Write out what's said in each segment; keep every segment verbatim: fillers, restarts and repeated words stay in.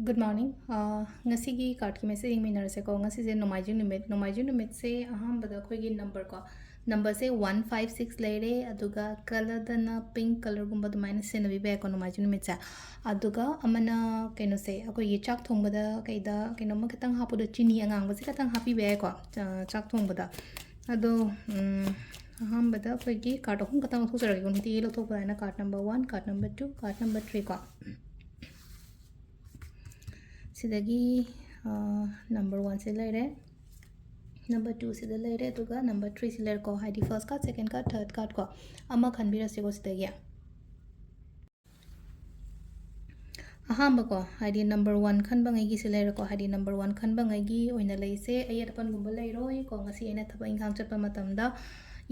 Good morning. ꯑꯥ, ꯉꯁꯤꯒꯤ cardꯀꯤ message ꯌꯦꯡꯃꯤꯟꯅꯔꯁꯦꯀꯣ꯫ ꯉꯁꯤꯁꯦ ꯅꯣꯡꯃꯥꯏꯖꯤꯡ ꯅꯨꯃꯤꯠ꯫ ꯅꯣꯡꯃꯥꯏꯖꯤꯡ ꯅꯨꯃꯤꯠꯁꯦ ꯑꯍꯥꯟꯕꯗ ꯑꯩꯈꯣꯏꯒꯤ number ꯀꯣ, numberꯁꯦ one five six ꯂꯩꯔꯦ, ꯑꯗꯨꯒ colourꯗꯅ pink colourꯒꯨꯝꯕ ꯑꯗꯨꯃꯥꯏꯅ ꯁꯤꯖꯤꯟꯅꯕꯤꯕ ꯌꯥꯏꯀꯣ ꯅꯣꯡꯃꯥꯏꯖꯤꯡ ꯅꯨꯃꯤꯠꯁꯦ꯫ ꯑꯗꯨꯒ ꯑꯃꯅ ꯀꯩꯅꯣꯁꯦ, ꯑꯩꯈꯣꯏꯒꯤ ꯆꯥꯛ ꯊꯣꯡꯕꯗ ꯀꯩꯗ ꯀꯩꯅꯣꯝꯃ ꯈꯤꯇꯪ ꯍꯥꯞꯄꯗꯣ, ꯆꯤꯅꯤ ꯑꯉꯥꯡꯕꯁꯦ ꯈꯤꯇꯪ ꯍꯥꯞꯄꯤꯕ ꯌꯥꯏꯀꯣ, ꯆꯥ-, ꯆꯥꯛ ꯊꯣꯡꯕꯗ꯫ ꯑꯗꯣ, ꯎꯝ, ꯑꯍꯥꯟꯕꯗ ꯑꯩꯈꯣꯏꯒꯤ card ꯑꯍꯨꯝ ꯈꯛꯇꯪ ꯂꯧꯊꯣꯛꯆꯔꯒꯦꯀꯣ, ꯅꯨꯡꯇꯤꯒꯤ ꯂꯧꯊꯣꯛꯄ ꯑꯗꯨꯃꯥꯏꯅ, card number one, card number two, card number three ꯀꯣ꯫ ꯁꯤꯗꯒꯤ, ꯑ, number one ꯁꯤ ꯂꯩꯔꯦ, number two ꯁꯤꯗ ꯂꯩꯔꯦ, ꯑꯗꯨꯒ number three ꯁꯤ ꯂꯩꯔꯦꯀꯣ꯫ ꯍꯥꯏꯗꯤ first card, second card, third card ꯀꯣ, ꯑꯃ ꯈꯟꯕꯤꯔꯁꯤꯀꯣ ꯁꯤꯗꯒꯤ꯫ ꯑꯍꯥꯟꯕꯀꯣ, ꯍꯥꯏꯗꯤ number one ꯈꯟꯕꯉꯩꯒꯤꯁꯦ ꯂꯩꯔꯦꯀꯣ꯫ ꯍꯥꯏꯗꯤ number one ꯈꯟꯕꯉꯩꯒꯤ ꯑꯣꯏꯅ ꯂꯩꯁꯦ ꯑꯌꯦꯠ ꯑꯄꯟꯒꯨꯝꯕ ꯂꯩꯔꯣꯏꯀꯣ꯫ ꯉꯁꯤ ꯑꯩꯅ ꯊꯕꯛ ꯏꯪꯈꯥꯡ ꯆꯠꯄ ꯃꯇꯝꯗ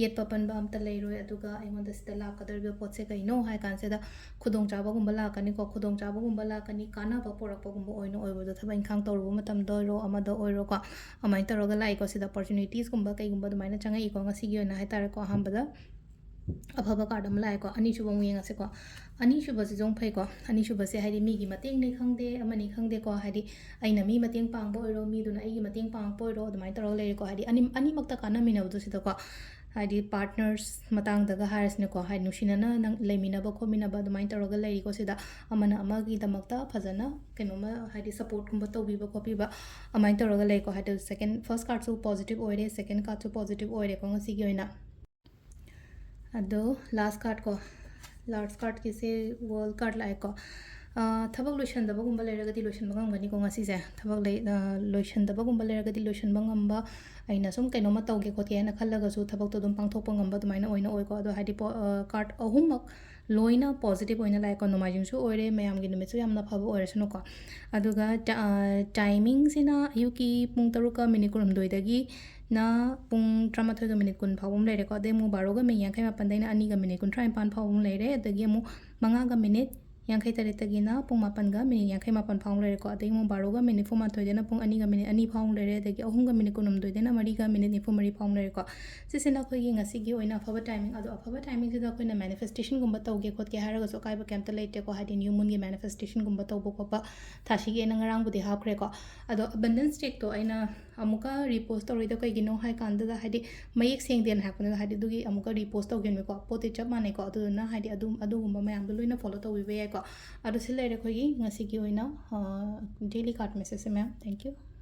ꯌꯦꯠꯄ ꯄꯟꯕ ꯑꯝꯇ ꯂꯩꯔꯣꯏ꯫ ꯑꯗꯨꯒ ꯑꯩꯉꯣꯟꯗ ꯁꯤꯗ ꯂꯥꯛꯀꯗꯧꯔꯤꯕ ꯄꯣꯠꯁꯦ ꯀꯩꯅꯣ ꯍꯥꯏ ꯀꯥꯟꯁꯤꯗ, ꯈꯨꯗꯣꯡꯆꯥꯕꯒꯨꯝꯕ ꯂꯥꯛꯀꯅꯤꯀꯣ꯫ ꯈꯨꯗꯣꯡꯆꯥꯕꯒꯨꯝꯕ ꯂꯥꯛꯀꯅꯤ, ꯀꯥꯟꯅꯕ ꯄꯨꯔꯛꯄꯒꯨꯝꯕ ꯑꯣꯏꯅ ꯑꯣꯏꯕꯗꯣ, ꯊꯕꯛ ꯏꯪꯈꯥꯡ ꯇꯧꯔꯨꯕ ꯃꯇꯝꯗ ꯑꯣꯏꯔꯣ, ꯑꯃꯗ ꯑꯣꯏꯔꯣꯀꯣ, ꯑꯗꯨꯃꯥꯏꯅ ꯇꯧꯔꯒ ꯂꯥꯛꯏꯀꯣ꯫ ꯁꯤꯗ opportunitiesꯀꯨꯝꯕ ꯀꯩꯒꯨꯝꯕ ꯑꯗꯨꯃꯥꯏꯅ ꯆꯪꯉꯛꯏꯀꯣ, ꯉꯁꯤꯒꯤ ꯑꯣꯏꯅ ꯍꯥꯏ ꯇꯥꯔꯦꯀꯣ꯫ ꯑꯍꯥꯟꯕꯗ ꯑꯐꯕ card ꯑꯃ ꯂꯥꯛꯑꯦꯀꯣ꯫ ꯑꯅꯤꯁꯨꯕ ꯑꯃꯨꯛ ꯌꯦꯡꯉꯁꯤꯀꯣ꯫ ꯑꯅꯤꯁꯨꯕꯁꯤꯁꯨ ꯑꯃꯨꯛ ꯐꯩꯀꯣ꯫ ꯑꯅꯤꯁꯨꯕꯁꯦ ꯍꯥꯏꯗꯤ ꯃꯤꯒꯤ ꯃꯇꯦꯡꯅꯤ ꯈꯪꯗꯦ, ꯑꯃꯅꯤ ꯈꯪꯗꯦꯀꯣ, ꯍꯥꯏꯗꯤ ꯑꯩꯅ ꯃꯤ ꯃꯇꯦꯡ ꯄꯥꯡꯕ ꯑꯣꯏꯔꯣ, ꯃꯤꯗꯨꯅ ꯑꯩꯒꯤ ꯃꯇꯦꯡ ꯄꯥꯡꯉꯛꯄ ꯑꯣꯏꯔꯣ, ꯑꯗꯨꯃꯥꯏꯅ ꯇꯧꯔꯒ ꯂꯩꯔꯦꯀꯣ꯫ ꯍꯥꯏꯗꯤ ꯑꯅꯤ-, ꯑꯅꯤꯃꯛꯇ ꯀꯥꯟꯅꯃꯤꯟꯅꯕꯗꯣ ꯁꯤꯗꯀꯣ꯫ ꯍꯥꯏꯗꯤ partners ꯃꯇꯥꯡꯗꯒ ꯍꯥꯏꯔꯁꯤꯅꯦꯀꯣ, ꯍꯥꯏꯗꯤ ꯅꯨꯡꯁꯤꯅꯅ ꯅꯪ ꯂꯩꯃꯤꯟꯅꯕ ꯈꯣꯠꯃꯤꯟꯅꯕ ꯑꯗꯨꯃꯥꯏꯅ ꯇꯧꯔꯒ ꯂꯩꯔꯤꯀꯣ꯫ ꯁꯤꯗ ꯑꯃꯅ ꯑꯃꯒꯤꯗꯃꯛꯇ ꯐꯖꯅ ꯀꯩꯅꯣꯝꯃ ꯍꯥꯏꯗꯤ supportꯀꯨꯝꯕ ꯇꯧꯕꯤꯕ ꯈꯣꯠꯄꯤꯕ ꯑꯗꯨꯃꯥꯏꯅ ꯇꯧꯔꯒ ꯂꯩꯀꯣ꯫ ꯍꯥꯏꯗꯤ second, first cardꯁꯨ positive ꯑꯣꯏꯔꯦ, second cardꯁꯨ positive ꯑꯣꯏꯔꯦꯀꯣ ꯉꯁꯤꯒꯤ ꯑꯣꯏꯅ꯫ ꯑꯗꯣ last cardꯀꯣ, last cardꯀꯤꯁꯦ World card ꯂꯥꯛꯑꯦꯀꯣ꯫ ꯑꯥ, ꯊꯕꯛ ꯂꯣꯏꯁꯟꯗꯕꯒꯨꯝꯕ ꯂꯩꯔꯒꯗꯤ ꯂꯣꯏꯁꯟꯕ ꯉꯝꯒꯅꯤꯀꯣ ꯉꯁꯤꯁꯦ꯫ ꯊꯕꯛ ꯂꯩ-, ꯑꯥ, ꯂꯣꯏꯁꯟꯗꯕꯒꯨꯝꯕ ꯂꯩꯔꯒꯗꯤ ꯂꯣꯏꯁꯟꯕ ꯉꯝꯕ, ꯑꯩꯅ ꯁꯨꯝ ꯀꯩꯅꯣꯝꯃ ꯇꯧꯒꯦ ꯈꯣꯠꯀꯦ ꯍꯥꯏꯅ ꯈꯜꯂꯒꯁꯨ ꯊꯕꯛꯇꯣ ꯑꯗꯨꯝ ꯄꯥꯡꯊꯣꯛꯄ ꯉꯝꯕ ꯑꯗꯨꯃꯥꯏꯅ ꯑꯣꯏꯅ ꯑꯣꯏꯀꯣ꯫ ꯑꯗꯣ ꯍꯥꯏꯗꯤ ꯄꯣ-, ꯑꯥ, card ꯑꯍꯨꯝꯃꯛ ꯂꯣꯏꯅ positive ꯑꯣꯏꯅ ꯂꯥꯛꯑꯦꯀꯣ꯫ ꯅꯣꯡꯃꯥꯏꯖꯤꯡꯁꯨ ꯑꯣꯏꯔꯦ, ꯃꯌꯥꯝꯒꯤ ꯅꯨꯃꯤꯠꯁꯨ ꯌꯥꯝꯅ ꯐꯕ ꯑꯣꯏꯔꯁꯅꯨꯀꯣ꯫ ꯑꯗꯨꯒ ꯇ-, ꯑꯥ, timingꯁꯤꯅ ꯑꯌꯨꯛꯀꯤ ꯄꯨꯡ ꯇꯔꯨꯛꯀ minute ꯀꯨꯟꯍꯨꯝꯗꯣꯏꯗꯒꯤꯅ ꯄꯨꯡ ꯇꯔꯥꯃꯥꯊꯣꯏꯒ minute ꯀꯨꯟ ꯐꯥꯎꯕ ꯑꯃ ꯂꯩꯔꯦꯀꯣ꯫ ꯑꯗꯩ ꯑꯃꯨꯛ ꯕꯥꯔꯣꯒ minute ꯌꯥꯡꯈꯩ ꯃꯥꯄꯟꯗꯩꯅ ꯑꯅꯤꯒ minute ꯀꯨꯟꯊ꯭ꯔꯥ ꯅꯤꯄꯥꯟ ꯐꯥꯎꯕ ꯑꯃ ꯂꯩꯔꯦ꯫ ꯑꯗꯒꯤ ꯑꯃꯨꯛ ꯃꯉꯥꯒ minute ꯌꯥꯡꯈꯩ ꯇꯔꯦꯠꯇꯒꯤꯅ ꯄꯨꯡ ꯃꯥꯄꯟꯒ ꯃꯤꯅꯤꯠ ꯌꯥꯡꯈꯩ ꯃꯥꯄꯟ ꯐꯥꯎ ꯂꯩꯔꯦꯀꯣ꯫ ꯑꯗꯒꯤ ꯑꯃꯨꯛ ꯕꯥꯔꯣꯒ ꯃꯤꯅꯤꯠ ꯅꯤꯐꯨ ꯃꯥꯊꯣꯏꯗꯅ ꯄꯨꯡ ꯑꯅꯤꯒ ꯃꯤꯅꯤꯠ ꯑꯅꯤ ꯐꯥꯎ ꯂꯩꯔꯦ꯫ ꯑꯗꯒꯤ ꯑꯍꯨꯝꯒ ꯃꯤꯅꯤꯠ ꯀꯨꯟꯍꯨꯝꯗꯣꯏꯗꯅ ꯃꯔꯤꯒ ꯃꯤꯅꯤꯠ ꯅꯤꯐꯨ ꯃꯔꯤ ꯐꯥꯎ ꯂꯩꯔꯦꯀꯣ꯫ ꯁꯤꯁꯤꯅ ꯑꯩꯈꯣꯏꯒꯤ ꯉꯁꯤꯒꯤ ꯑꯣꯏꯅ ꯑꯐꯕ ꯇꯥꯏꯃꯤꯡ꯫ ꯑꯗꯣ ꯑꯐꯕ ꯇꯥꯏꯃꯤꯡꯁꯤꯗ ꯑꯩꯈꯣꯏꯅ ꯃꯦꯅꯤꯐꯦꯁꯇꯦꯁꯟꯒꯨꯝꯕ ꯇꯧꯒꯦ ꯈꯣꯠꯀꯦ ꯍꯥꯏꯔꯒꯁꯨ ꯑꯀꯥꯏꯕ ꯀꯩꯝꯇ ꯂꯩꯇꯦꯀꯣ꯫ ꯍꯥꯏꯗꯤ ꯅ꯭ꯌꯨ ꯃꯨꯟꯒꯤ ꯃꯦꯅꯤꯐꯦꯁꯇꯦꯁꯟꯒꯨꯝꯕ ꯇꯧꯕ ꯈꯣꯠꯄ ꯊꯥꯁꯤꯒꯤ ꯑꯩꯅ ꯉꯔꯥꯡꯕꯨꯗꯤ ꯍꯥꯞꯈ꯭ꯔꯦꯀꯣ꯫ ꯑꯗꯣ ꯑꯕꯟꯗꯦꯟꯁ ꯆꯦꯛꯇꯣ ꯑꯩꯅ ꯑꯃꯨꯛꯀ ꯔꯤꯄꯣꯁ ꯇꯧꯔꯣꯏꯗ ꯀꯩꯒꯤꯅꯣ ꯍꯥꯏ ꯀꯥꯟꯗꯨꯗ, ꯍꯥꯏꯗꯤ ꯃꯌꯦꯛ ꯁꯦꯡꯗꯦꯅ ꯍꯥꯏꯔꯛꯄꯅꯤꯅ, ꯍꯥꯏꯗꯤ ꯑꯗꯨꯒꯤ ꯑꯃꯨꯛꯀ ꯔꯤꯄꯣꯁ ꯇꯧꯒꯦꯅꯀꯣ꯫ ꯄꯣꯠꯇꯤ ꯆꯞ ꯃꯥꯟꯅꯩꯀꯣ꯫ ꯑꯗꯨꯗꯨꯅ ꯍꯥꯏꯗꯤ ꯑꯗꯨꯝ ꯑꯗꯨꯒꯨꯝꯕ ꯃꯌꯥꯝꯗꯣ ꯂꯣꯏꯅ ꯐꯣꯂꯣ ꯇꯧꯕꯤꯕ ꯌꯥꯏꯀꯣ꯫ ꯑꯗꯣ ꯁꯤ ꯂꯩꯔꯦ ꯑꯩꯈꯣꯏꯒꯤ ꯉꯁꯤꯒꯤ ꯑꯣꯏꯅ ꯗꯦꯂꯤ ꯀꯥꯔꯠ ꯃꯦꯁꯦꯖꯁꯦ, ꯃꯦꯝ꯫ Thank you꯫